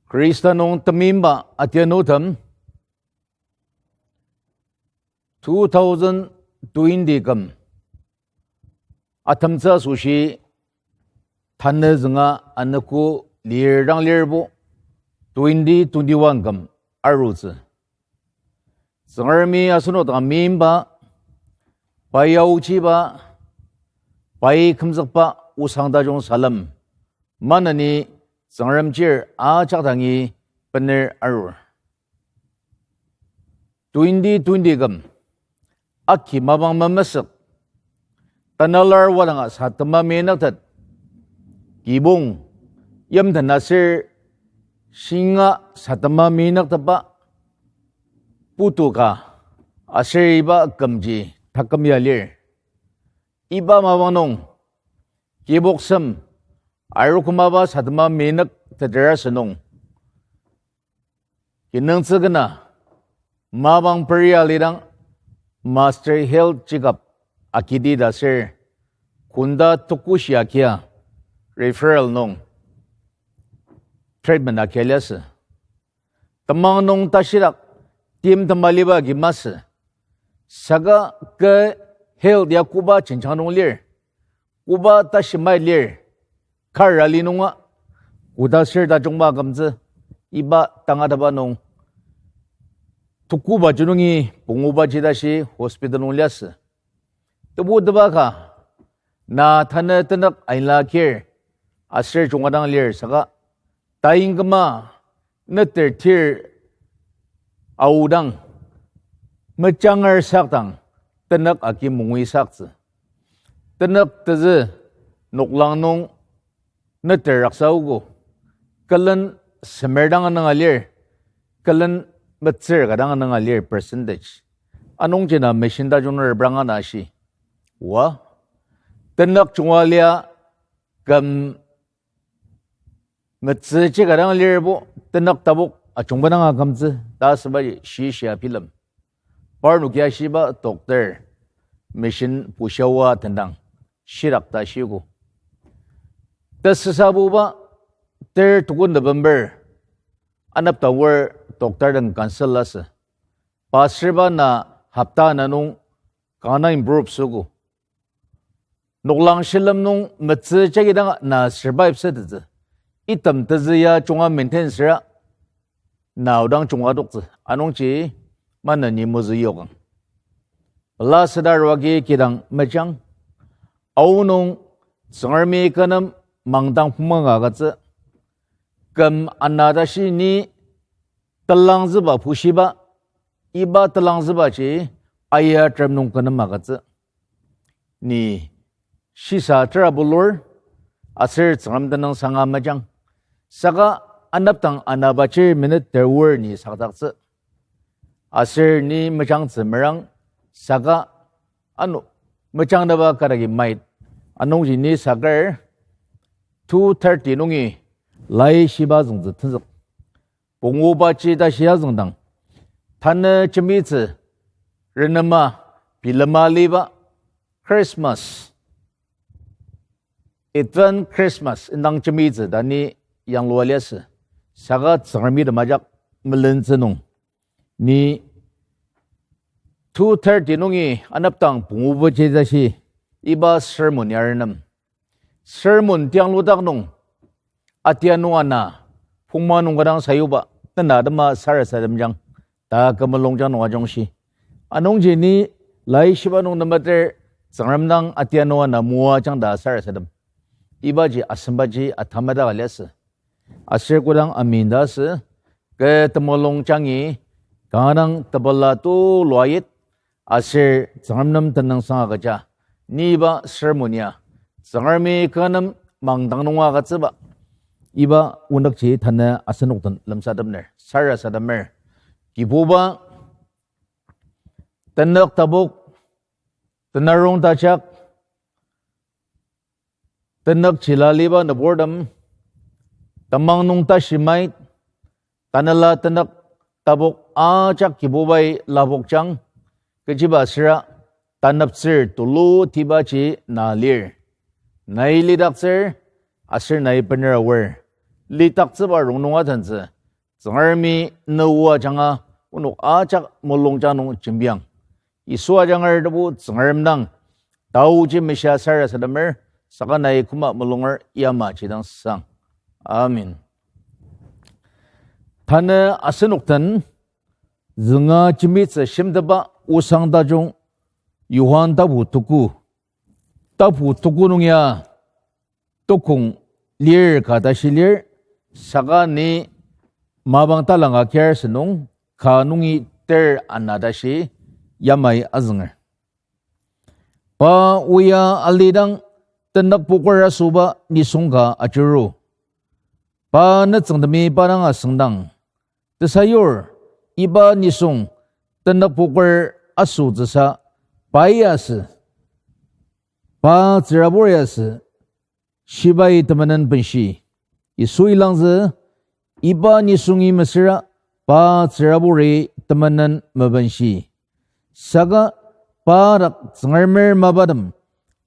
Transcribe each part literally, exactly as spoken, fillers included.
Khrista nung temeimba atianutem, two thousand twenty küm atemtsü asoshi tanü zünga anogo lir dang lirbo twenty twenty-one küm arutsü. Tsüngremi asenok dang meimba, pai aochiba, pai kümzükba osang tajung salem maneni Tsüngrem chir ajak dangi bener arur. Twenty twenty küm aki mapang memesük, tanalar wadanga satema minaktet, kibong yimten aser shinga satema minaktetba putu ka aser iba kümji taküm ya lir. Iba mapang nung kiboksem arukümaba satema minakteter asünung kinungtsü kena mapang peria lidang Master Health Checkup akiti ta aser konda tukushi akia referral nung treatment akia liasü. Temang nung tashidak tim temaliba agi masü. Saka kü health ya koba jenjang nung lir, koba tashi mai lir, kar ali nunga koda ser tajungba akümtsü, iba tangateba nung tukuba ji nungi punguba ji tashi hospital nung liasü. Tebu teba ka, na tanü tenük aila kir aser junga dang lir saka, tain küma neter tir aodang mejanger sakdang tenük agi mungui saktsü. Tenük tezü noklang nung neter raksaogo, külen semer dang anünga lir, külen metsür ka dang anünga lir percentage. Anungji na machine tajung repranga na ashi, oa, tenük junga lia küm metsüji ka dang lirbo tenük tabok ajungba dang akümtsü ta asübaji shishia bilem. Parnok ya shiba doctor machine bushiaoa tendang shidak ta shiogo. Tesüsabuba ter tuko November anepdang or doctor den consult asü. Pa sürba na hopta ana nung kanga improve süogo. Noklang shilem nung metsü jagi dang na survive sütettsü. Item tezü ya junga maintain süra na aodang junga adoktsü. Anungji maneni mozü yokang. Pela süda arua agi kidang mejang. Aonung Tsüngremi kü nem mangdang pungmanga agütsü. Küm ana tashi ni telangzüba pushiba, iba telangzübaji aya terem nung kü nem agütsü. Ni shisa tera bulur, aser Tsüngrem tenüngsanga mejang. Saka anepdang anabaji minute ter or ni sakdaktsü. Aser ni mejangtsü merang, saka ano mejangdaba kadagi mait. Anungji ni saker two thirty nungi laishiba züngtsü tenzük. Pungubaji tashi azüngdang, tanü jembitsü renema bilema aliba Christmas, Advent Christmas indang jembitsü ta ni yanglua liasü. Saka Tsüngremi tem ajak melentsü nung, ni two thirty nungi anepdang pungubaji tashi iba sermon ya renem. Sermon tiangludak nung, atia nung ana, pungma nung kadang sayuba, tena atema sarasademjang, ta kü mulungjang nung ajungshi. Anungji ni laishiba nung nemeter Tsüngrem dang atia nung ana moajang ta sarasadem. Ibaji asembaji atamata ka liasü. Aser kodang amintasü, kü temulungjangi kanga dang tepela tuluayit, aser Tsüngrem nem tenüngsang agüja, ni iba sermon ya Tsüngremi kü nem mangdang nung agütsüba, iba onükji tanü asenok den lemsatepner, sarasademer. Kibuba, tenük tabok, tenarong tajak, tenük chila aliba nüburtem, temang nung tashi mait, tanela tenük tabok ajak Kibubai lapokjang, kechiba süra taneptsür tulutibaji na lir. Nai lidaktsür, aser nai bener aor. Lidaktsüba rongnung atentsü, Tsüngremi ne o ajanga onok ajak mulungja nung jembiang. Yisu ajanger tebu Tsüngrem dang taoji meshia sarasademer, saka nai koma mulunger yamaji dang sang. Amen. Tanü asenok den zünga jembitsü shimteba osang tajung Johan tapu tuku. Tapu tuku nung ya tukong lir ka tashi lir, saka ni mapang talangka kiar sünung ka nungi ter ana tashi yamai azünger. Pa oya alidang tenükpoker asüba nisung ka ajuru. Pa nütsüngtemi pa dang asüngdang, tesayur, iba nisung tenükpoker asütsüsa pai asü, pa tsürabur asü, shibai temenen benshi. Yisui langzü, iba nisungi mesüra pa tsüraburi temenen mebenshi. Saka pa dak Tsüngremer mapatem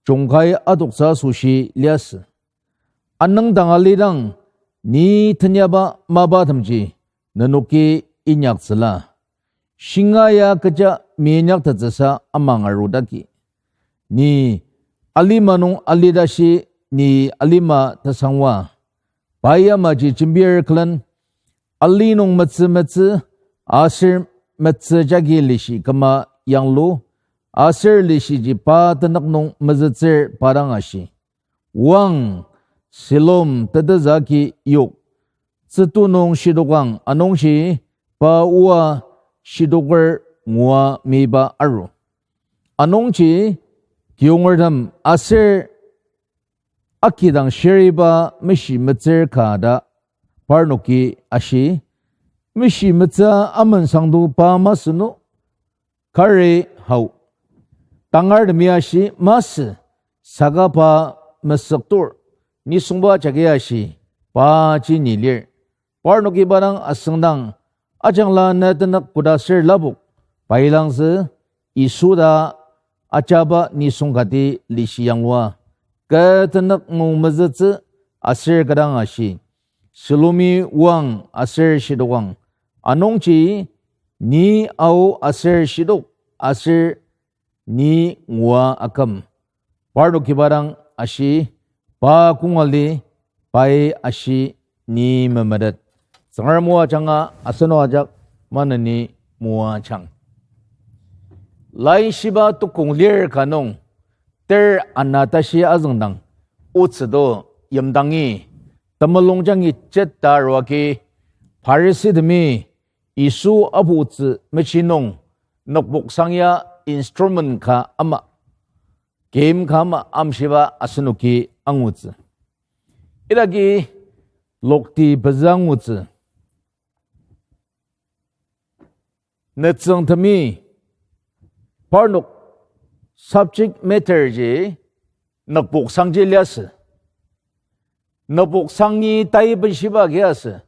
jungkai adoktsü asoshi liasü. Anüngdang alidang ni tenyaba mapatemji nenoki inyaktsüla. Shinga ya kecha minyaktettsüsa amang arudaki. Ni alima nung alidashi ni alima tesangwa. Pa yamaji jembir külen, ali nung metsü metsü, aser metsü jagi lishi küma yanglu, aser lishiji pa tenük nung mezütsür pa dang ashi. Oang, Siloam tetezü agi yok, tsütu nung shidokang anungji pa oa shidoker ngua miba aru. Anungji kiyongertem aser akidang shiriba meshi metsür ka ta parnoki ashi, meshi metsü amensangdo pa masü no? Kari hao. Tangartemi ashi masü, saka pa mesüktur. Nisungba jagi ashi, paji ni lir. Parnoki pa dang asüngdang, ajangla ne tenük koda ser lapok, pai langzü, Yisu ta ajaba nisung kati lishi yanglua. Kü tenük nung mezütsü aser kü dang ashi, Siloami oang aser shidokang. Anungji ni ao aser shidok aser ni ngua aküm. Parnoki pa dang ashi, pa kongali, pai ashi ni memetet. Tsüngrem o ajanga asenok ajak maneni moajang. Laishiba tukong lir ka nung ter ana tashi azüngdang, otsü to yimdangi temulung jangi jet ta aruagi, Phariseetemi Yisu aputsü mechi nung nokpoksang ya instrument ka ama, game ka ama amshiba asenoki angutsü. Idaki lokti pezü angutsü. Nütsüngtemi parnok subject matter ji nokpoksangji liasü. Nokpoksangi tai benshiba agi asü,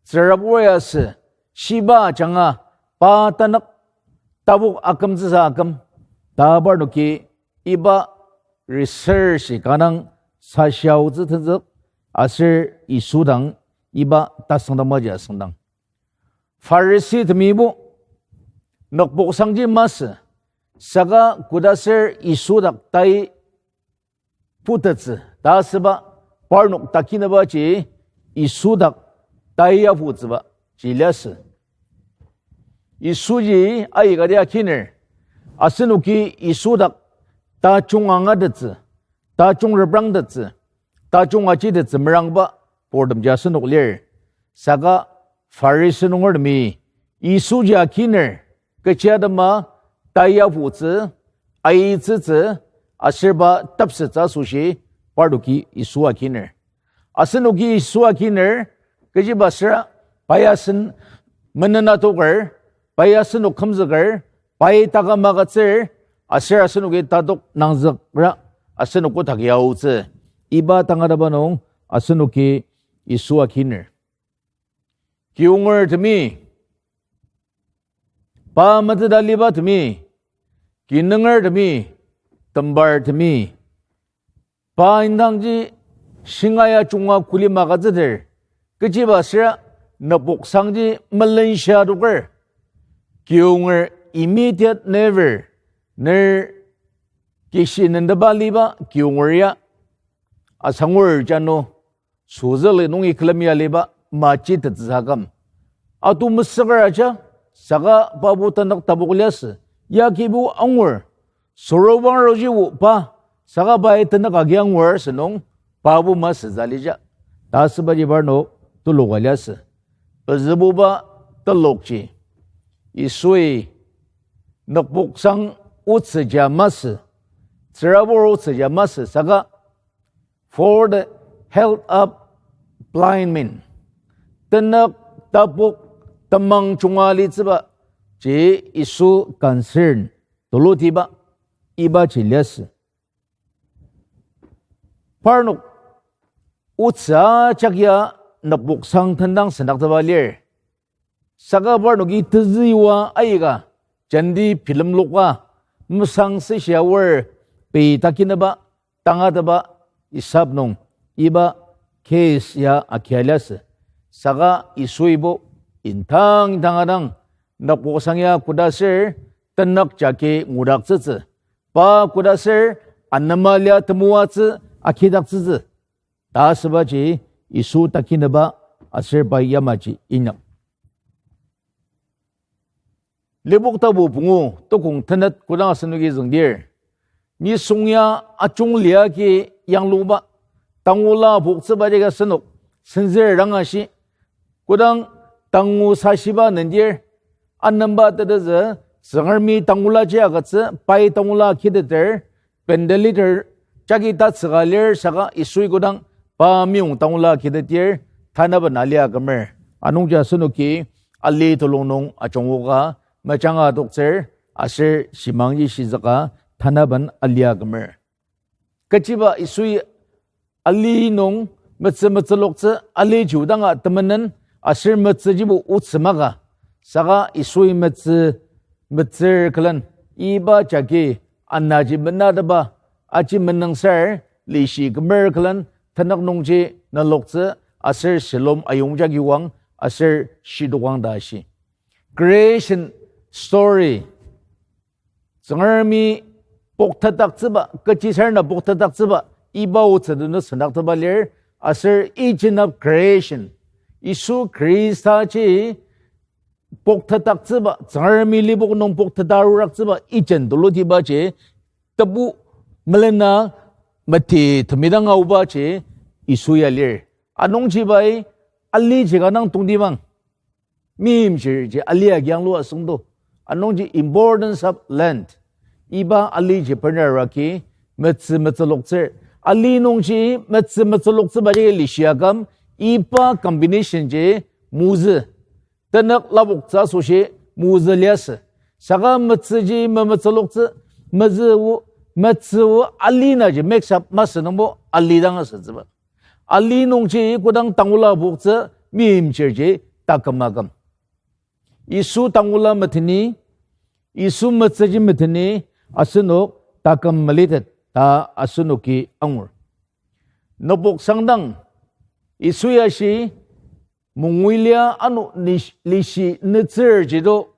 tsürabur asü, shiba ajanga pa tanük tabok akümtsüsa aküm, ta parnoki iba research ka dang sashiaotsü tenzük, aser Yisu dang iba tasüngdangbaji asüngdang. Phariseetemibo nokpoksangji masü, saka kodaser Yisu dak tai putettsü ta asüba, parnok takinübaji Yisu dak tai aputsüba ji liasü. Yisuji aikati akiner, asenoki Yisu dak tajung angatettsü, tajung reprangtettsü, tajung ajitettsü merangba purtemji asenok lir. Saka Pharisee nungertemi Yisuji akiner, kechi atema tai aputsü, aitsütsü, aser pa tepsettsü asoshi parnoki Yisu akiner. Asenoki Yisu akiner, kechiba süra pai asen menen atoker, pai asenok kümzüker, pai taküm agütsür, aser asenoki tatok nangzükra asenok kotaki aotsü. Iba tangatetba nung asenoki Yisu akiner. Kiyongertemi, pa meteta libatemi, kinungertemi, tembartemi, pa indangji shingaia junga kuli magütsüter, kechiba süra nükpoksangji melenshia adoker, kiyonger immediate neighbor, ner kishi nendeba liba kiyonger ya, asangur jano, sozüli nungi külemi aliba maji tetsüsa aküm. Atu mesüker aja, saka pabo tenük tapok liasü, ya kibu angur, sorobang rojibo pa, saka pai tenük agi angur asünung, pabo masütsü alija. Ta asübaji parnok tuluka liasü. Pezübuba telokji, Yisui nükpoksang otsüja masü, tsürabur otsüja masü, saka for the health of blind men, tenük tapok temang junga alitsüba ji Yisu concern tulutiba ibaji liasü. Parnok otsü ajak ya nükpoksang tendang sendaktsüba lir. Saka parnoki tezüwa aika, jenti bilemloka, mesang seshia aor pei takinaba, tangataba, isap nung, iba case ya akia liasü. Saka Yisuibo indang indang adang, nükpoksang ya koda aser tenük jagi ngudaktsütsü, pa koda aser anema lia temoatsü agidaktsütsü ta asübaji Yisu takinaba aser pa yamaji inyak. Lipok tapu pungu tukong tenet kodang asenoki züngdir, nisung ya ajung liaki yangluba, tangula poktsüba jagi asenok senzür dang ashi, kodang tangu sashiba nendir, anemba tetezü, Tsüngremi tangulaji agütsü, pai tangula kiteter, ventilator jagi tatsüka lir saka Yisui kodang pa meyong tangula kiteter, tanaben alia kümer. Anungji asenoki ali telung nung ajungoka mejanga adoktsür, aser shimangji shizüka tanaben alia kümer. Kechiba Yisui ali nung metsü metsüloktsü, ali jiodanga temenen aser metsüjibo otsü maka. Saka Yisui metsü metsür külen iba jagi anaji menateba aji menüngsar lishi kümer külen tenük nungji neloktsü aser Siloam ayong jagi wang aser shidokang ta ashi. Creation story. Tsüngremi poktetdaktsüba, kechisarena poktetdaktsüba, iba otsü nung sendaktsüba lir, aser agent of creation. Yisu Khristaji poktetdaktsüba, Tsüngremi lipok nung pokteta aruraktsüba agent tulutibaji, tebu melena meti temidang aobaji Yisu ya lir. Anungji pai aliji ka nang tongtibang. Meimchirji ali agi yanglu asüngdo. Anungji importance of land. Iba aliji bener arua ki metsü metsüloktsür. Ali nungji metsü metsüloktsübaji lishiaküm, iba combination ji mozü. Tenük lapoktsü asoshi mozü liasü. Saka metsüji memetsüloktsü, mezü o, metsü o ali naji mix up masü nungbo ali dang asütsüba. Ali nungji kodang tangula poktsü meimchirji taküm aküm. Yisu tangula meteni, Yisu metsüji meteni, asenok taküm melitet ta asenoki angur. Nüboksangdang, Yisu ya shi, mungui lia ano ni-, lishi nütsürji do,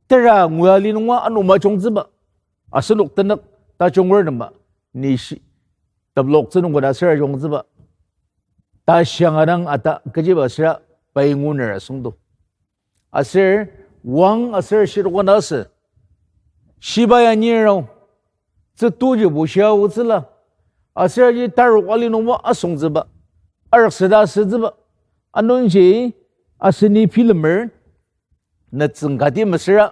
tera ngua li nunga ano majungtsüba. Asenok tenük tajungernema, ni shi-, tebloktsü nungbo ta süra jungtsüba. Ta shiangadang ata kechiba süra pai nguner asüngdo. Aser wang aser shirokana asü. Shiba ya nirao. Tsütuji bushia otsüla. Aser ji tarok ali nungbo asüngtsüba. Araksüda asütsüba. Anungji aseni bilemer, nütsüng kati mesüra,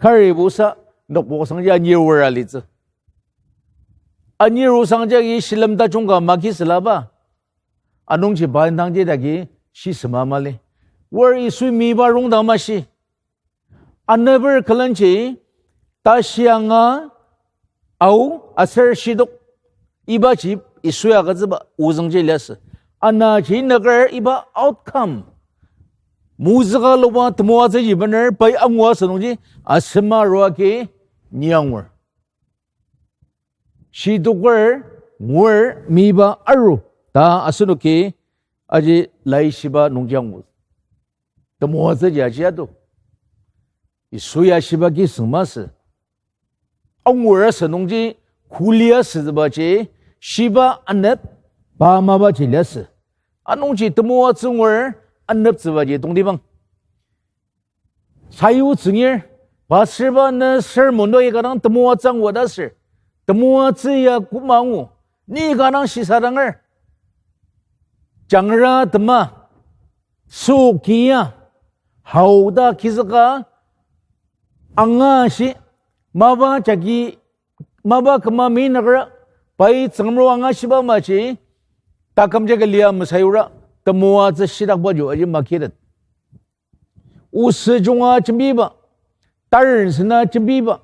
karibusa, nokboksangji anir wera litsü. Anir osangji agi shilem tajung ka maki sülaba. Anungji pa indangji dagi shisema mali. Wor Yisui miba rongdang mashi. Aneper külenji, ta shianga, ao, aser shidok, ibaji Yisui agütsüba ozüngji liasü. Anaji nüker iba outcome. Mozüka loba temoatsüji bener pai angua asünungji asema aruaki ni angur. Shidoker ngur miba aru ta asenoki aji laishiba nungji angur. Temoatsüji aji ato. Yisu ya shiba kisüng masü. Angur asü nungji, kuli asütsübaji, shiba anep, pa mapaji liasü. Anungji temoatsü ngur aneptsübaji tongtibang. Sayutsü ngir, pastor ba ne sermon to ika dang temoatsü angu ta sür. Temoatsü ya koma angu, ni ika dang shisadanger. Jangra tema, süoki ya, hao ta kizüka, anga shi, mapa jagi, mapa küma minakra, pai Tsüngrem o anga shiba maji, taküm jagi lia mesayura, temoatsü shitakba jo aji makitet. Osü junga jembiba, taren sena jembiba,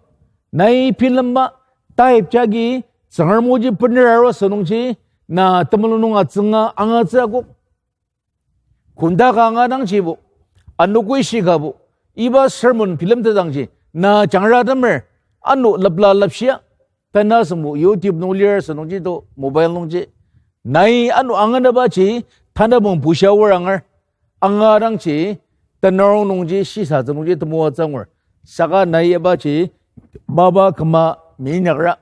nai bilemba, type jagi, Tsüngrem oji bener arua sünungji, na temulung nung atsünga angatsü akok. Kunda ka anga dangjibo, anogo ishi kabo, iba sermon bilemtetdangji, na jangratemer, ano lepla lepshia, tanü asüngbo YouTube nung lir asünungji to mobile nungji, nai ano anganebaji, tanü bang busha aor angar, anga dangji, tanarong nungji, shisatsü nungji, temoatsü angur, saka nai ibaji, mapa küma minakra,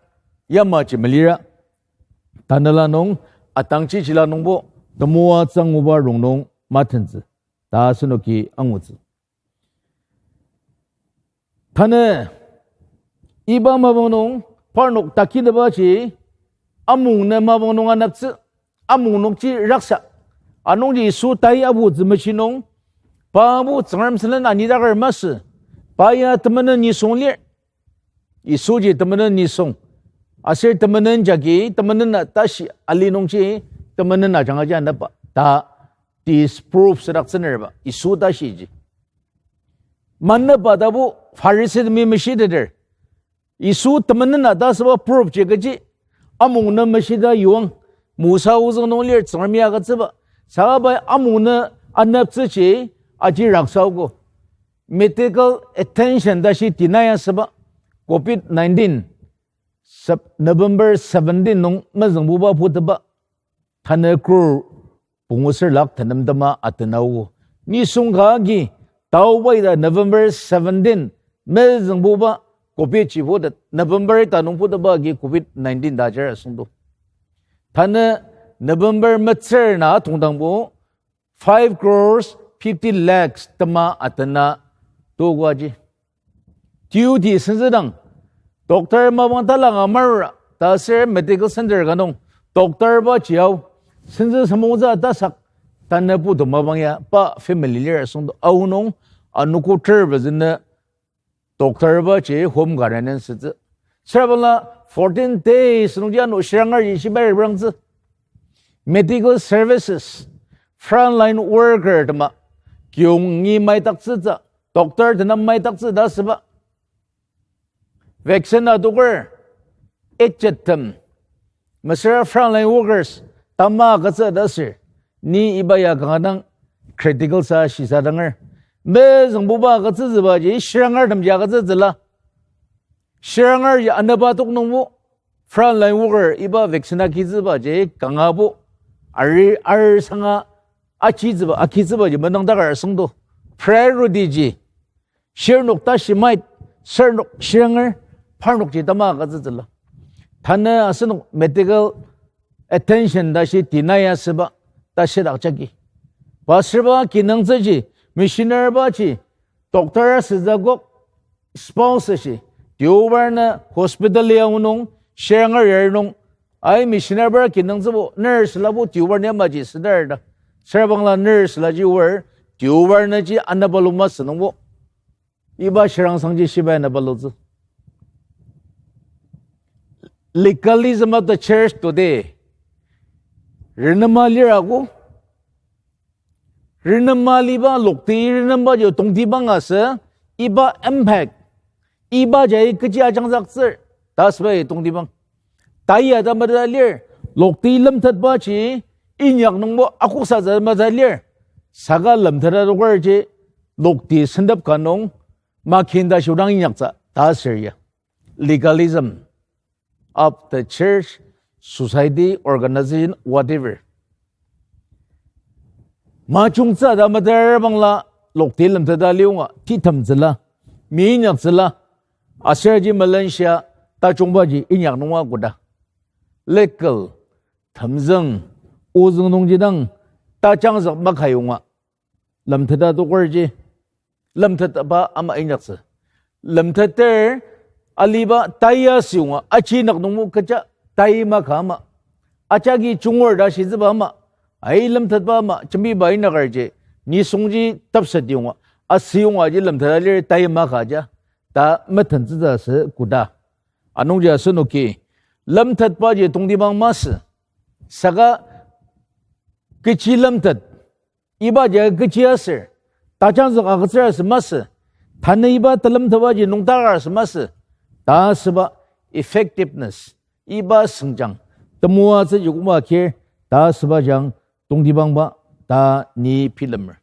yamaji melira. Tanela nung, atangji jila nungbo, temoatsü anguba rongnung matentsü ta asenoki angutsü. Tanü, iba mapang nung, parnok takinebaji, amung nü mapang nung aneptsü, amung nungji raksa. Anungji Yisu tai aputsü meshi nung, pabo Tsüngrem sülen anidaker masü, pa ya temenen nisung lir. Yisuji temenen nisung. Aser temenen jagi, temenen a tashi ali nungji, temenen ajanga ji anepa ta disprove südaktsünerba, Yisu tashiji. Manepa tabo Phariseetemi meshiteter. Yisu temenen a ta süba proof ji kechi, amung nü meshita yuang, Mosa ozüng nung lir Tsüngremi agütsüba, saka pai amung nü aneptsüji aji raksaogo. Medical attention tashi deny asüba, covid nineteen, Sep-, November seventeen nung mezüngbuba puteba, tanü crore pungu ser lakh tenemtema atenaogo. Nisung ka agi, taoba ita November seventeen, mezüngbuba covid ji putet, November ita nung puteba agi covid nineteen ta ajar asüngdo. Tanü November metsür na atongdangbo, five crores fifty lakhs tema atena togo aji. Duty senzüdang, doctor mapang talanga marura, ta ser medical center ka nung, doctor ba jiao, senzü samongza tasak, tanü putu mapang ya, pa family lir asüngdo, aonung, anogo ter bazünü, doctor ba ji home quarantine sütsü. Süra bangla fourteen days nungji ano shirangar ji shibai reprangtsü. Medical services, frontline worker tema, kiyongi maitaktsütsü, doctor tena maitaktsü ta süba. Vaccine adoker, agedtem, mesüra frontline workers, tama agütsü ta sür, ni iba ya kanga dang critical sa shisadanger. Mezüngbuba agütsütsüba ji, shirangartem ji agütsütsüla. Shirangar ji anaba tok nungbo, frontline worker iba vaccine agitsüba ji, kangabo, ari, ar sanga, achitsüba, agitsüba ji, menang dakar asüngdo. Priority ji, shirnok tashi mait, sernok shiranger, parnok ji tama agütsütsüla. Tanü asenok medical attention tashi deny asüba, tashi dakjagi. Pastor ba kinungtsüji, missionary ba ji, doctor asütsü akok, spouse shi, deobar nü hospital ya onung, shiranger yar nung, ai missionary ba kinungtsübo, nurse labo deobar nü yamaji südar ta. Süra bangla nurse laji or, deobar nüji anaba luma sünungbo. Iba shirangsangji shibai anaba lutsü. Legalism of the church today. Renema lirago. Renema liba lokti renemba ji tongtibang asü, iba impact, iba jai kechi ajangzaktsür, ta sübai tongtibang. Tai ya ta mata lir, lokti lemtetba ji, inyak nungbo akoksa ta mata lir, saka lemtet adoker ji, lokti sentep ka nung, makin ta shudang inyaktsü, ta sür ya. Legalism of the church, society, organization, whatever. Majungtsü ta matar bangla lokti lemteta liyonga, titemtsüla, minyaktsüla, aser aji melenshia tajungbaji inyak nunga koda. Legal, temzüng, ozüng nungji dang, tajangzük makayonga, lemteta tokerji, lemtetba ama inyaktsü. Lemteter aliba tai asüyonga, aji nak nungbo kecha tai maka ama. Ajaki junger ta shitsüba ama. Ai lemtetba ama, jembiba inyakerji, nisungji tepset yonga, asüyonga ji lemteta lir tai maka ja. Ta metentsütsü asü koda. Anungji asenoki, lemtetbaji tongtibang masü. Saka kechi lemtet, ibaji kechi aser, tajangzük agütsür asü masü, tanü iba telemtetbaji nüngdaker asü masü, ta asüba effectiveness, iba süngjang, temoatsüji koma kir, ta asüba jang tongtibangba, ta ni bilemer.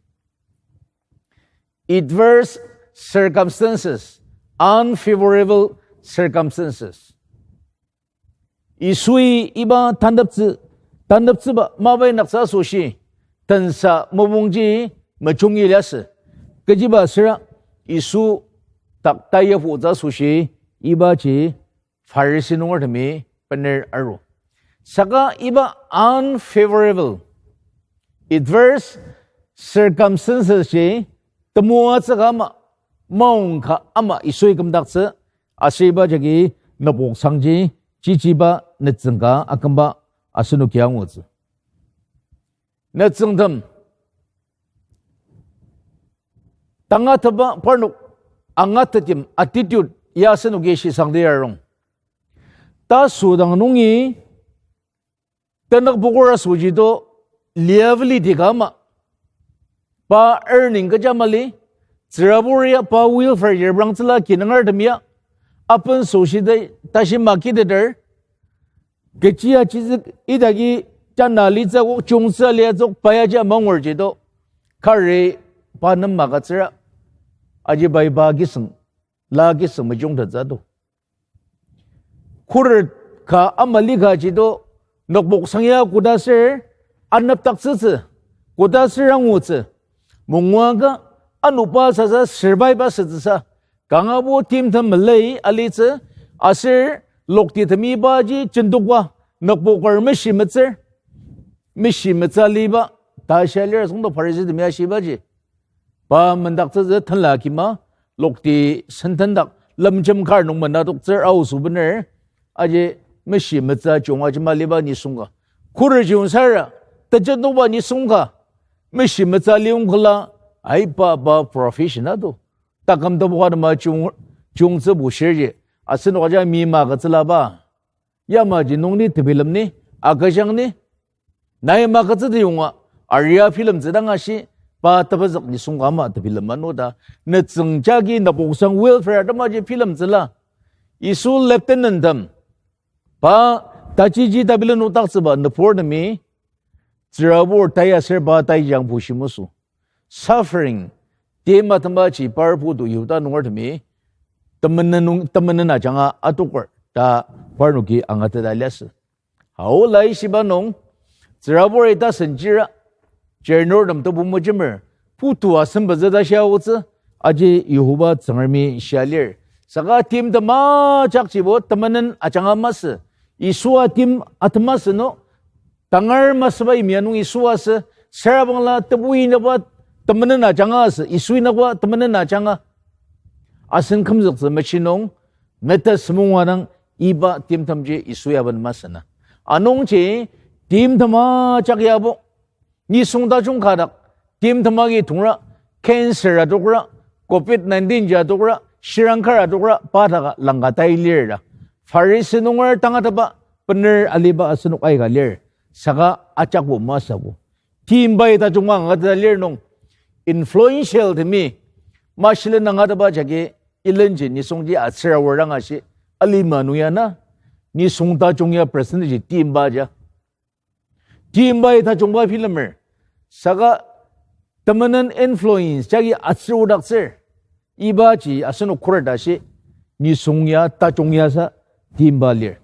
Adverse circumstances, unfavorable circumstances. Yisui iba taneptsü, taneptsüba mabai naktsü asoshi, tensa mopungji mejungi liasü. Kechiba süra Yisu tak tayaputsü asoshi, ibaji Pharisi nungertemi bener aru. Saka iba unfavorable, adverse circumstances ji temoatsü ka ama, maongka ama Yisui kümdaktsü, aser iba jagi nüboksangji chichiba nütsüngka akümba asenoki angutsü. Nütsüngtem, tangatetba parnok angatetim attitude ya asenoki shisangdi arung. Tasü dang nungi tenük pokor asoji to liability ka ama, pa earning kecha mali, tsürabur ya pa welfare yireprangtsüla kinungertem ya, apen soshi ta tashi makiteter, kechi achizük idaki jana litsü akok chiyungtsü aliatsük pa yaji amangurji to, kari pa nem magütsüra, aji pai pa kisüng, la kisüng mejungtettsü to. Khuret ka ama likaji to, nokboksang ya koda ser anepdaktsütsü, koda ser angutsü, mungua ka anoba sasa survive asütsüsa, kangabo timtem melei alitsü, aser lokti temibaji jendokba, nokboker meshi metsür, meshi metsü aliba, ta shia lir asüngdang Pharisitemi ashibaji. Pa mendaktsütsü tenla kima, lokti sentendak, lemjem kar nung mena toktsür aoso bener, aji meshi metsü jung ajima liba nisung ka. Khuret jung sara, tejendokba nisung ka, meshi metsü liung kala, aiba pa profession ado. Taküm tebu ka tema jung, jungtsü bushirji, asenok aja mi magütsülaba. Yamaji nungni tebilemni, agüjangni, nai magütsüdi yonga, aria bilemtsü dang ashi, pa tepezük nisung ka ama tebilem ano ta, nütsüng jagi nüboksang welfare atemaji bilemtsüla. Yisu lieutenanttem, pa tajiji tabilen nokdaktsüba nüburtemi, tsürabur tai aser pa taijang bushi masü. Suffering, tim atembaji par putu Yihuda nungertemi, temenen nung, temenen ajanga atoker ta parnoki angateta liasü. Ao laishiba nung, tsürabur ita senjira, chernurtem tebu mejemer, putu asem pezü ta shia aotsü, aji Yihova Tsüngremi shia lir. Saka tim temajakjibo temenen ajanga masü, Yisua tim atemasü no, tangar masüba yimya nung Yisu asü, sürabangla tebu inaba temenen ajanga asü, Yisu inaba temenen ajanga. Asen kümzüktsü mechi nung, meta semung wadang iba timtemji Yisu ya ben masü na. Anungji tim temajak yabo, nisung tajung ka dak, tim temagi tongra, cancer adokra, covid nineteen ji adokra, shirangkar adokra, pa daka langka tai lir ta. Pharisi nunger tangatetba, bener aliba asenok aika lir, saka ajakbo masübo. Timbai tajungba angateta lir nung, influential temi, mashilen angatetba jagi ilenji nisungji atsüra werdang ashi, alima nung ya na, nisung tajung ya percentage timba ja. Timbai tajungba bilemer. Saka temenen influence jagi atsür odaktsür. Ibaji asenok khuret ashi, nisung ya tajung ya sa timba lir.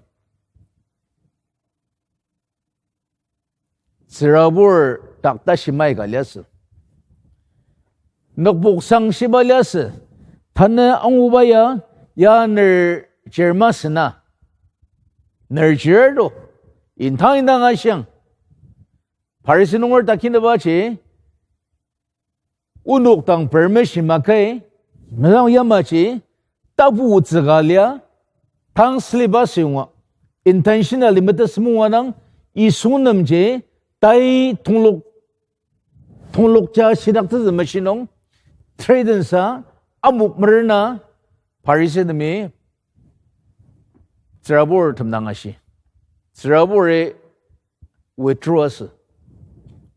Tsürabur dak tashi maika liasü. Nükpok sang shiba liasü, tanü anguba ya, ya ner chir masü na. Ner chir to, indang indang ashiang. Pharisi nunger takinübaji, onok dang permission makai, mezang yamaji, tapu tsüka lia, tang slip asüyonga, intentionally metet semunga nang, Yisu nemji, tai tonglok, tonglokja shidaktsütsü mashinung, threaten sa, amok merena, Pharisinemi, tsürabur temdang ashi. Tsüraburi withdraw asü.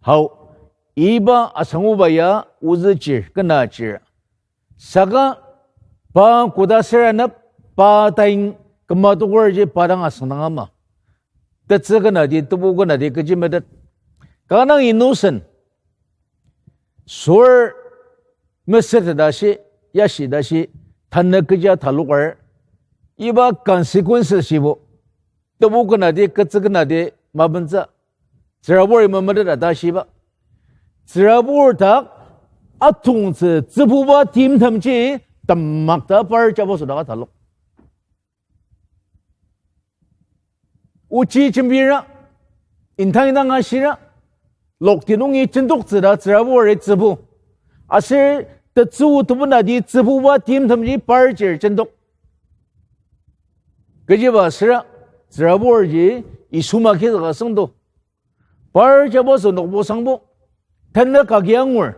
Hau, iba asanguba ya ozü chir, kena chir. Saka pa koda sür anep, pa tain küma tokerji pa dang asüngdang ama. Tetsü kena di, tebu kena di, kechi metet. Kanga nang innocent. Sür mesütet ashi, yashi tashi, tanü kecha talokar, iba consequences shibo. Tebu kena di, ketsü kena di, mabentsü. Tsüraburi memetet ata shiba. Tsürabur dak, atongtsü, tsübuba timtemji, temakta par jabo sodaka talok. Ochi jembira, indang indang ashira, lokti nungi jendoktsü ta tsüraburi tsübu. Aser tetsü tebena di tsübuba timtemji par chir jendok. Kechiba asüra, tsüraburji Yisu makizüka süngdo. Par jabo sü nokbo sangbo, tanü kagi angur.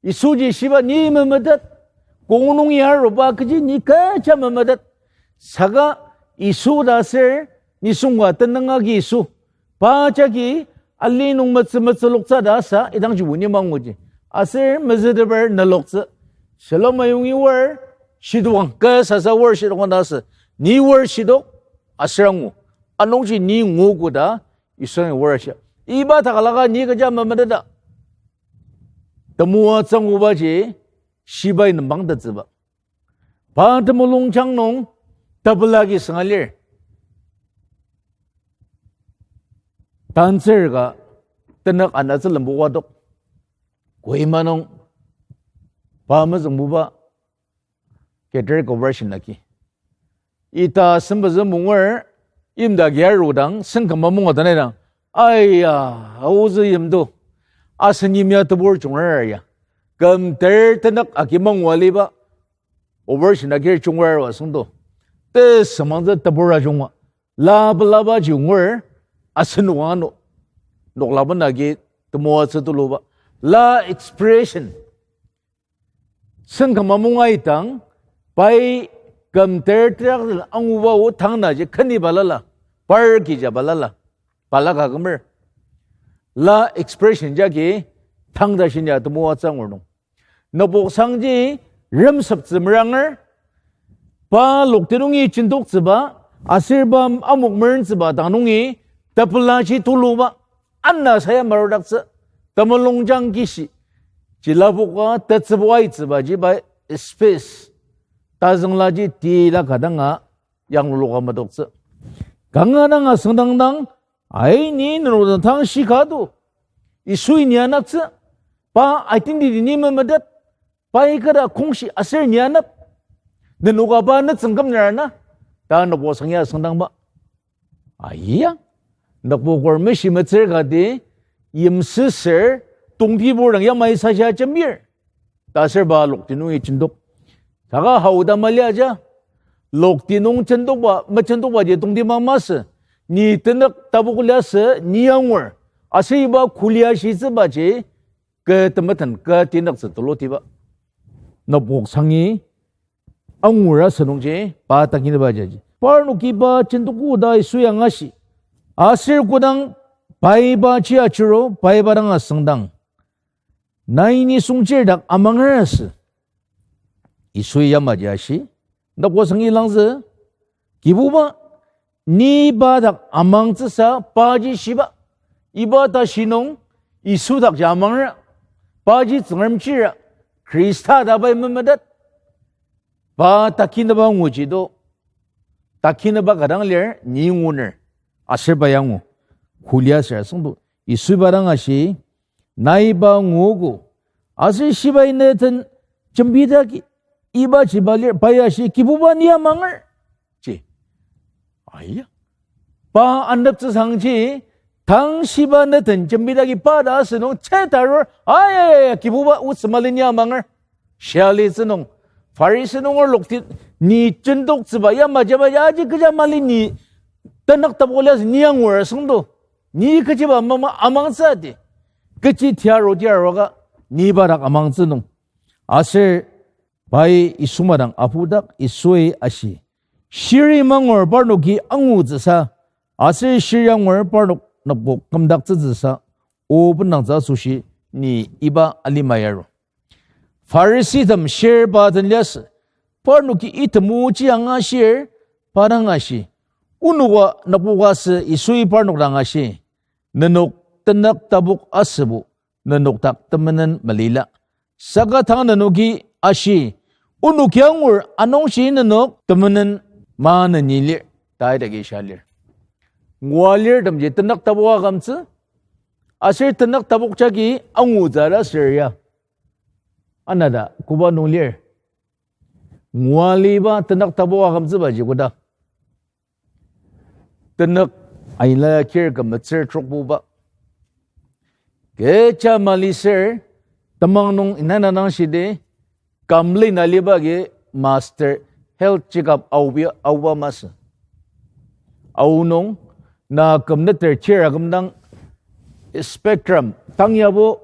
Yisuji shiba ni memetet, kong nungi aruba kechi ni kecha memetet. Saka Yisu ta aser nisung ka tenüng agi Yisu. Pa jagi ali nung metsü metsü loktsü ta asa idangjibo ni manguji. Aser mezüteper neloktsü. Shalom ayongi wor, shidokang, kü sasa wor shidokang ta asü. Ni wor shidok, aser angu. Anungji ni nguogo ta, Yisu ngi wor ashi. Iba takalaka ni kecha memeteta. Temoatsü angubaji, shibai nembangtettsüba. Pa temulungjang nung, tepela agi sünga lir. Tantsür ka tenük anatsü lembu wadok. Kohima nung pa mezüngbuba Catholic conversion agi. Ita sempezü munger, yimdagi arudang, sengküma munga tanidang. Aiya, aozü yimdo. Asen yimya tebur jungra ya. Kümter tenük agi mangua liba. Conversion agir jungra wa süngdo. Tesümangtsü tebur ajungwa. La pelaba jungur, asen nung ano. Noklaben agi temoatsü tuluba. La expression. Sengküma munga idang, pai kümter tirak anguba o tangnaji keni balala, par kija balala, balaka kümer. La expression jagi tangda shinya temoatsü angur nung. Nüboksangji remsüptsü meranger, pa lokti nungi jindoktsüba, aser pa amok merentsüba dang nungi, tepelaji tuluba, ana saya marudaktsü, temulungjang kishi, jilaboka tetsübo aitsübaji pai space, tazünglaji tila kadanga yangluluka madoktsü. Kanga dang asüngdangdang, ai ni nenok dang tang shika do. Yisui ni anaptsü, pa identity ni memetet, pai kata kongshi aser ni anap. Nenoka pa nütsüng kümner ana, ta nokbo sangya asüngdangba. Aiya, nokbo kor meshi metsür kati, yimsüsür, tongtibur dang yamai sasha jembir. Ta aser pa lokti nungi jindok. Saka hau ta mali aja, lokti nung jindokba, mejindokbaji tongtibang masü. Ni tenük tabok liasü, ni angur. Aser iba kuli ashitsübaji, kü temeten, kü tenüktsü tulutiba. Nübok sangi, angur asünungji, pa takinüba jaji. Parnoki pa jindokoda Yisu ya angashi. Aser kodang pai pa ji achiro, pai pa dang asüngdang. Nai nisung chirdak amanger asü. Yisui yamaji ashi. Nokbo sangi langzü. Kibuba, ni pa dak amangtsüsa paji shiba. Iba ta shinung, Yisu dakji amanger. Paji Tsüngrem chira. Khrista ta pai memetet. Pa takinüba nguji do. Takinüba kadang lir, ni nguner. Aser pa ya ngu. Kuli aser asüngdo. Yisui pa dang ashi, nai pa nguogo, Aser shibai ne den jembidaki, ibaji ba lir, pa ya shi, Kibuba, ni amanger, ji. Aya. Pa aneptsüsangji, tang shiba ne den jembidaki pa ta asünung chetarur, aya, aya, aya, Kibuba, otsü mali, ni amanger. Shia litsü nung, Pharisee nunger lokti, ni jendoktsüba yamaji ba ya aji kecha mali ni tenük tapu liasü ni angur asüngdo. Ni kechiba mama amangtsü ati. Kechi tiaru tiaruka ni pa dak amangtsü nung. Aser pai Yisu madang apudak Yisui ashi, shiri mangur parnoki angutsüsa, aser shiri angur parnok nükbo kümdaktsütsüsa, o bendangtsü asoshi ni iba alima yaru. Pharisee tem shir pa den liasü, parnoki item ochi angashir, pa dang ashi, onoka nükboka sü Yisui parnok dang ashi, nenok tenük tapok asübo, nenok dak temenen malila. Saka tang nenoki ashi, onoki angur anungji nenok temenen maneni lir, ta idaki sha lir. Ngua lirtemji tenük tapok akümtsü, aser tenük tapok jagi angutsü ta sür ya. Anata koba nung lir. Ngua liba tenük tapok akümtsübaji koda. Tenük aila kir kümetsür trokbuba. Kecha maliser, temang nung inana nang shidi, kamli na liba agi master health checkup aobi aoba masü. Aonung, na kümneter kir akümdang spectrum, tang yabo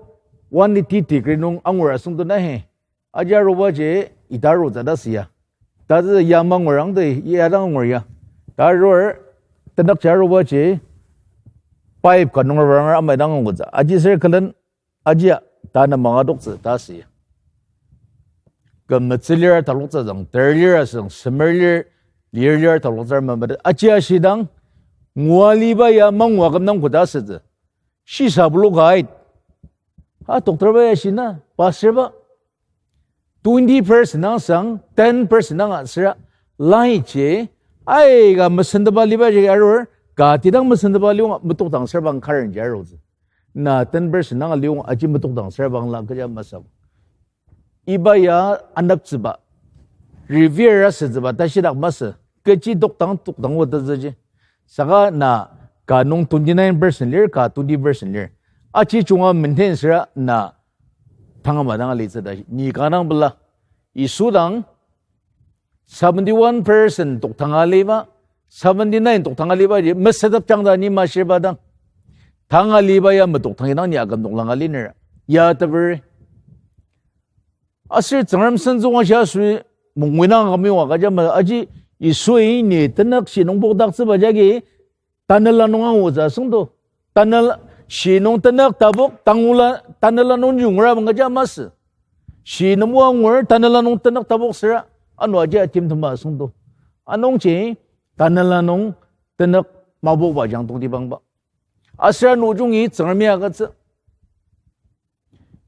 one eighty degree nung angur asüngdo na he. Aji arubaji ita arutsü ta sü ya. Tazü ya mangur angdi, ya dang angur ya. Ta arur, tenükji arubaji pipe ka nung arur amai dang angutsü. Aji sür külen, aji ya, ta na manga doktsü ta sü ya. Kümetsü lir taloktsü zang, ter lir asüng, semer lir, lir lir taloktsü mama. Aji ashidang, ngua liba ya mangua kümdang koda sütsü. Shisa buluka ait. A doctor ba ya shina, pastor ba. Twenty percent nang sang, ten percent nang asüra, lai ji, aika mesendeba liba ji arur, ka tidang mesendeba liong metokdang serbang karen ji arutsü. Na ten percent nang liong aji metokdang serbang la kecha masü. Iba ya aneptsüba, revere asütsüba, tashidak masü, kechi tokdang tokdang otettsüji. Saka na ka nung twenty nine percent lir, ka twenty percent lir. Aji junga maintain süra na tangama dang alitsü ta, ni ka dang pela. Yisu dang seventy one percent toktang aliba, seventy nine toktang aliba ji, mesetep jangda ni mashirba dang. Tang aliba ya metoktang idang ni aküm noklang aliner. Ya teberi. Aser Tsüngrem senzüng ashi asü mungwi nang kümyong agüja ma aji Yisui ni tenük shi nung pokdaktsüba jagi tanela nung angutsü asüngdo. Tanela, shi nung tenük tapok tangula tanela nung yungra bangüja masü. Shi nung angur tanela nung tenük tapok süra ano aji atimtema asüngdo. Anungji tanela nung tenük mapokba jang tongtibangba. Aser ano jungi Tsüngremi agütsü.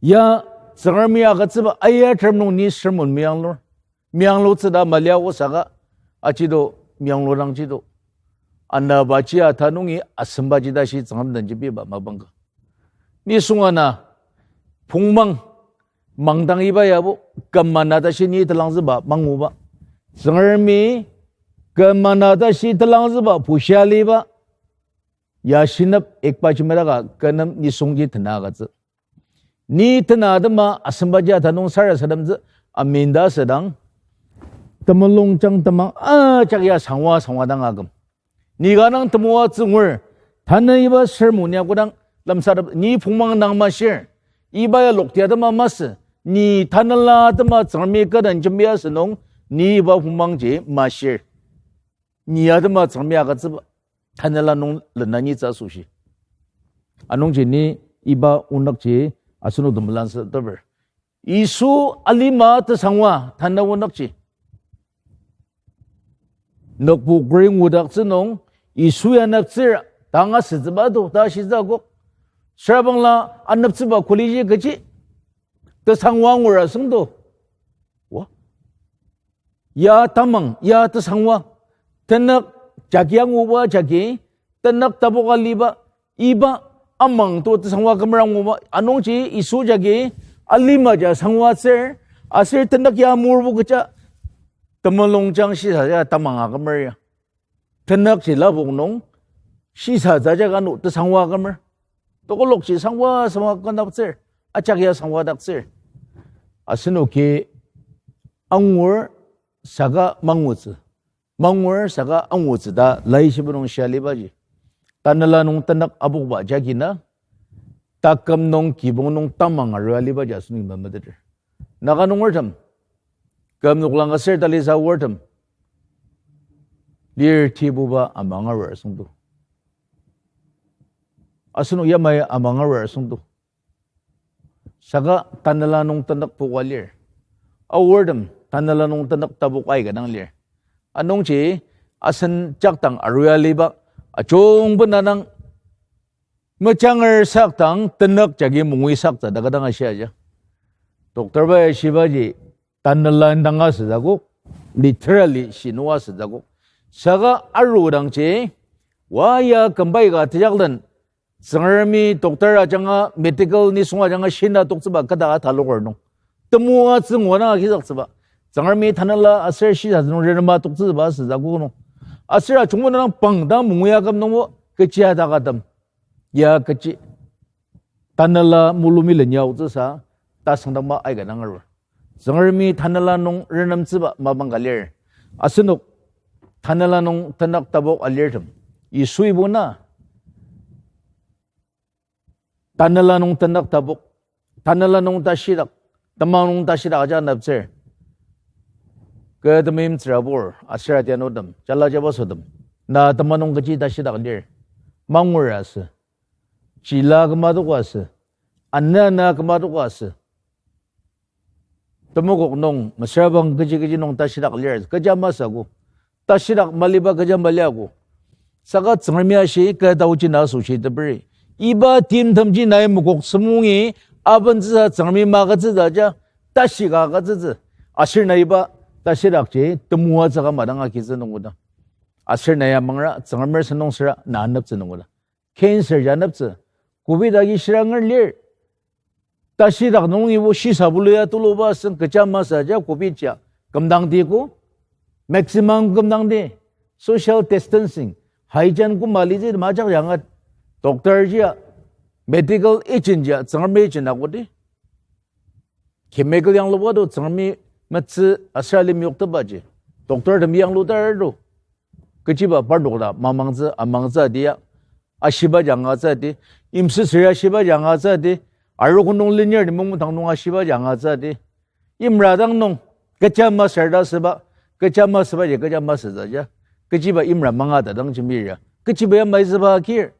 Ya Tsüngremi agütsüba aya terem nung ni sermon meyanglur. Meyanglutsü ta malia osaka, ajido meyanglurangjido. Anabaji ata nungi asembaji tashi Tsüngrem den jibiba mapangka. Nisung ana, pongmang, mangdang iba yabo, kümana tashi ni telangzüba manguba. Tsüngremi, kümana tashi telangzüba, pushia liba, ya shinep ikba jimedaka kü nem nisungji tena agütsü. Ni tena atema asembaji ata nung sarasademtsü aminda asüdang, temulungjang temang ajak ya sangwa sangwa dang aküm. Ni ka nang temoatsü ngur, tanü iba sermon ya kodang lemsatep ni pongmang dang mashir, iba ya lokti atema masü, ni tanela atema Tsüngremi kü den jembia asünung, ni iba pongmangji mashir. Ni atema Tsüngremi agütsüba, tanela nung lena nitsü asoshi. Anungji ni iba onükji asenok temelantsü teper. Yisu alima tesangwa tanü onükji. Nokpu kori ngudaktsü nung, Yisu ya aneptsür tanga sütsüba to ta shitsü akok. Sürabangla aneptsüba koliji kechi tesangwa ngura süngdo. Wa? Ya tamang, ya tesangwa, tenük jagi anguba jagi, tenük tapoka liba, iba amang to tesangwa kümer anguba, anungji Yisu jagi Alima ja sangwatsür, aser tenük ya murbo kecha, temulung jang shisatsü tamang akümer ya. Tenükji lapok nung, shisatsü ja kanu tesangwa akümer. Tokolokji sangwa sangwa künaptsür, ajak ya sangwadaktsür. Asenoki angur saka mangutsü. Mangur saka angutsü ta laishiba nung shia alibaji. Tanela nung tenük apokba jagi na, taküm nung kibong nung tamang arua alibaji asenoki memeteter. Naga nungertem, küm noklang aser talisa aortem, lir tibuba amang arur asüngdo. Asenok yamai amang arur asüngdo. Saka tanela nung tenük poka lir. Aortem tanela nung tenük tapok aika dang lir. Anungji asen jakdang arua aliba ajungba na dang mejanger sakdang tenük jagi mungui sakta ta kü dang ashiaja. Doctor bai ashibaji tanela indang asütsü akok, literally shinua asütsü akok. Saka arudangji, wa ya kümbai ka tejaklen, Tsüngremi doctor ajanga, medical nisung ajanga shina toktsüba kata ataloker nung, temoatsü ngua dang agizüktsüba, Tsüngremi tanela aser shisatsü nung renema toktsüba asütsü akok nung, aser ajungba na dang pangdang mungui aküm nungbo kechi atakatem, ya kechi, tanela mulumi lenya aotsüsa tasüngdangba aika dang arur. Tsüngremi tanela nung renemtsüba mapang ka lir. Asenok tanela nung tenük tapok alirtem, Yisui bo na tanela nung tenük tapok, tanela nung tashidak, temang nung tashidak aja anaptsür. Kü temeim tsürabur aser adianutem, jala jabasotem, na temang nung kechi tashidak lir? Mangur asü, chila kümatok asü, ana na kümatok asü, temokok nung mesüra bang kechi kechi nung tashidak lir, kecha masü ako. Tashidak maliba kecha mali ako. Saka Tsüngremi ashi kü taoji na asoshi teperi, iba timtemji nai mokok sümungi abentsüsa Tsüngremi magütsütsü aja, tashi ka agütsütsü. Aser nai iba tashidakji temoatsü ka madang agitsü nungoda. Aser nai amangra Tsüngremer sentong süra na aneptsü nungoda. Cancer ji aneptsü, covid agi shiranger lir. Tashidak nungibo shisa bulu ya tuluba asüng kecha masü aja covid ji a. Kümdangdi ko, maximum kümdangdi. Social distancing, hygiene koma litsü majak yangat. Doctor ji a, medical agent ji a, Tsüngremi agent akodi. Chemical yangluba to Tsüngremi metsü aser alim yoktepaji, doctor temi yanglutar to. Kechiba parnok ta mamangtsü, amangtsü adi ya, ashiba jangatsü adi, imsüsüri ashiba jangatsü adi, arogo nung linyar ni mungmutang nung ashiba jangatsü adi, imra dang nung kecha masür ta süba, kecha masübaji kecha masütsü aja. Kechiba imra manga ta dang jembir ya, kechiba yamai süba akir,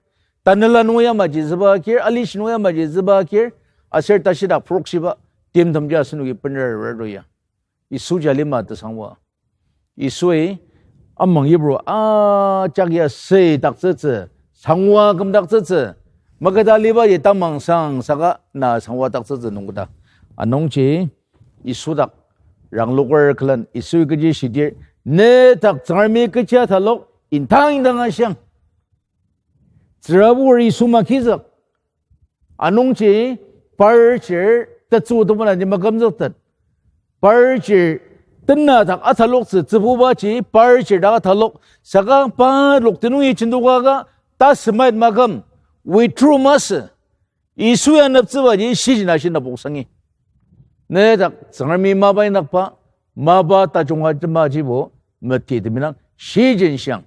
tanela nung yamaji süba akir, alishi nung yamaji süba akir, aser tashidak purok shiba timtemji asenoki bener rado ya. Yisu ja lima tesangwa. Yisui amang yipru ajak ya süidaktsütsü, sangwa kümdaktsütsü, maketa alibaji tamang sang saka na sangwadaktsütsü nungketa. Anungji Yisu dak rangloker külen Yisui kechi shidir, ne dak Tsüngremi kechi atalok, indang indang ashiang. Tsürabur Yisu makizük. Anungji par chir tetsü temenaji makümzüktet. Par chir tena dak ataloktsü tsübubaji par chir dak atalok, saka pa lokti nungi jendokaka tasümait maküm, withdraw masü. Yisu ya aneptsübaji shijina shina poksangi. Ne dak Tsüngremi mapa inyakba, mapa tajunga jemajibo meti teminang shijin shiang.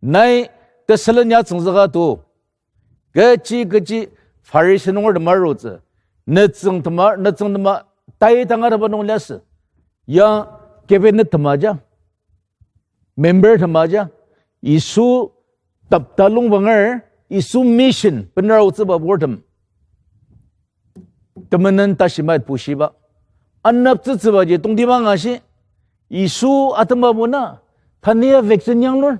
Nai tesülen ya tsüngzüka to. Kechi kechi Pharisee nunger tema arutsü. Nütsüng tema, nütsüng tema tai tangateba nung liasü. Ya cabinet tema ja, member tema ja, Yisu tapta lungbanger, Yisu mission bener aotsüba burtem temenen tashimait pushiba. Aneptsütsübaji tongtibang ashi, Yisu atemba bona, tania vaccine yanglur.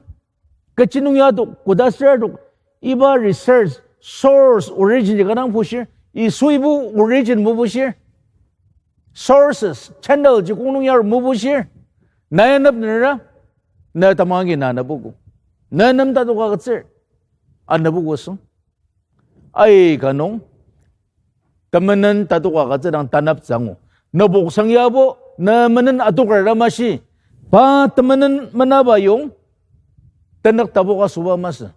Kechi nung ya adok, koda ser adok, iba research, source, origin ji kanga pushir, Yisui bo origin mobushir. Sources, channel ji kong nung ya mobushir. Nai anep nera, na tamang agi na anep ogo. Na nem tatok agütsür, anep ogo süng. Aika nung, temenen tatoka agütsüdang tanaptsü angu. Nübok sang yabo, ne menen atoker ta mashi. Pa temenen menaba yong, tenük tapoka süba masü.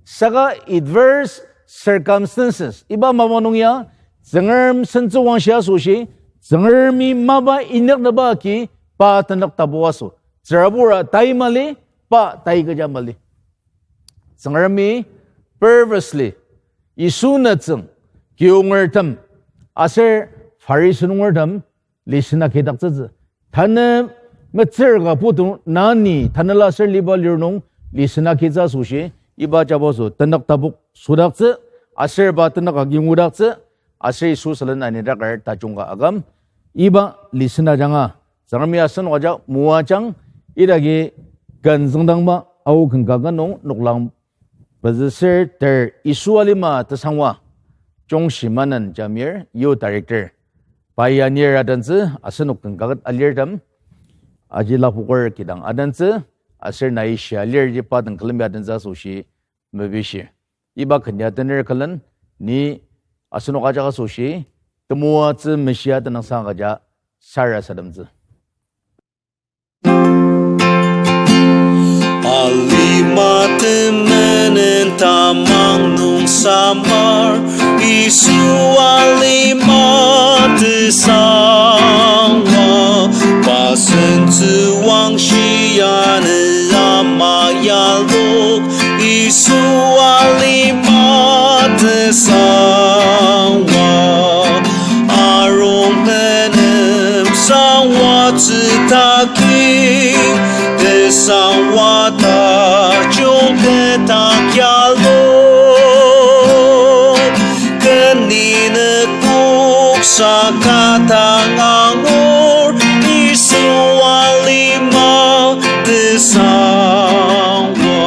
Saka adverse circumstances, iba mapa nung ya, Tsüngrem sentsüwangshi asoshi, Tsüngremi mapa inyaknüba agi, pa tenük tapoka sü. Tsürabura tai mali, pa tai kecha mali. Tsüngremi purposely, Yisu nütsüng, kiyongertem, aser Pharisi nungertem, lesson agidaktsütsü. Tanü metsür ka putu nani tanela aser liba lir nung lesson agitsü asoshi, iba jabaso tenük tapok südaktsü, aser pa tenük agi ngudaktsü, aser Yisu sülen anidaker tajung ka aküm, iba lesson ajanga, Tsüngremi asenok ajak moajang, idagi ken züngdangba Ao ken kaket nung noklang pezüser ter Yisu alima tesangwa, Jungshi Manen Jamir, Youth Director. Pai anir adentsü, asenok ken kaket alirtem, aji lapoker kidang adentsü, aser nai shia alir ji pa den külemi adentsü asoshi mepishi. Iba ken ya tener külen, ni asenok ajak asoshi, temoatsü meshia tenüngsang agüja sarasademtsü. Alima temenen tamang nung samar, Yisu alima tesangwa, pa sentsüwangshi ya ne ama yalok, Yisu alima tesangwa, arong menem sangwa tsütaki, tesangwa tajung ketak yalok, keninük puksa ka dang angur, Yisu alima tesangwa,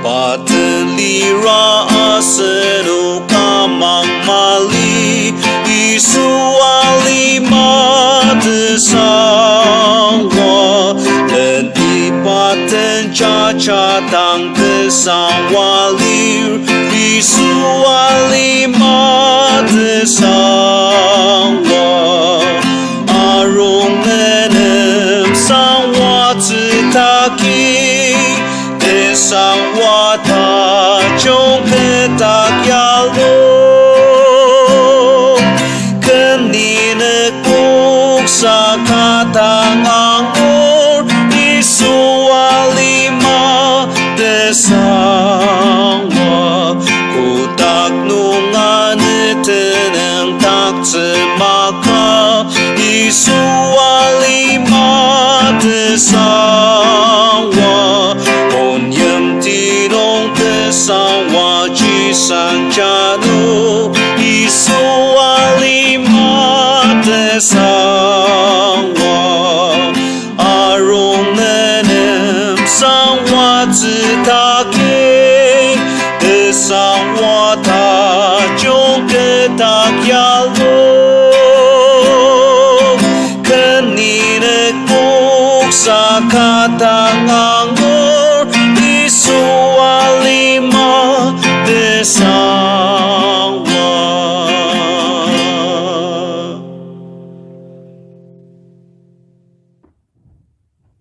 pa den lira asenok amang mali, Yisu alima tesangwa, den iba den jaja dang tesangwa lir, Yisu alima tesangwa, arong menem sangwa tsütaki, tesangwa tajung ketak yalok, keninük puksa ka dang angur, Yisu alima tesangwa, kotak nung anü tenüng taktsü maka, Yisu alima tesangwa, on yimti nung tesangwa, jisan jano, Yisu alima tesangwa, arong menem sangwa tsütaki, tesangwa tajung ketak yalok, keninük puksa ka dang angur, Yisu alima tesangwa.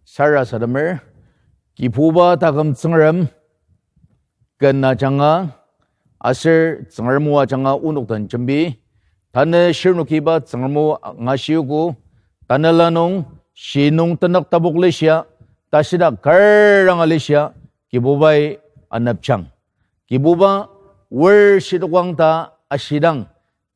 Sarasademer, Kibuba taküm Tsüngrem, ken ajanga, aser Tsüngrem o ajanga onok den jembi, tanü shirnoki iba Tsüngrem o angashiogo, tanela nung, shi nung tenük tapok lishia, tashidak kar anga lishia, Kibubai anepjang. Kibuba, wer shidokang ta ashidang,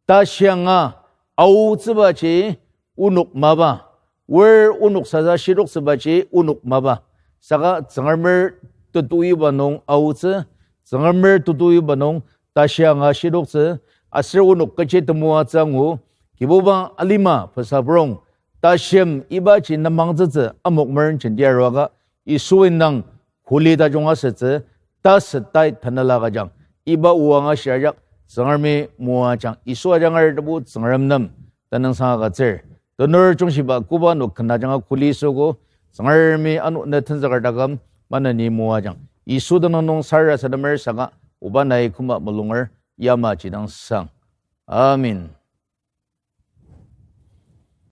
ta shianga aotsübaji onok mapa, wer onok sasa shidoktsübaji onok mapa. Saka Tsüngremer tetuyuba nung aotsü, Tsüngremer tetuyuba nung ta shianga shidoktsü, aser onok kechi temoatsü angu, Kibuba alima pesaprong, ta shim ibaji nemangtsütsü amok meren jenti aruaka, Yisu indang kuli tajung asütsü, tasü tai tanela kajang, iba o angashir ajak, Tsüngremi moajang, Yisu ajanger tebu Tsüngrem nem, tenüngsang agütsür. Tenur jungshiba koba nok ken ajanga kuli süogo, Tsüngremi ano ne tenzüker taküm, maneni moajang. Yisu tenüng nung sarasademer saka, oba nai küma mulunger, yamaji dang sang. Amen.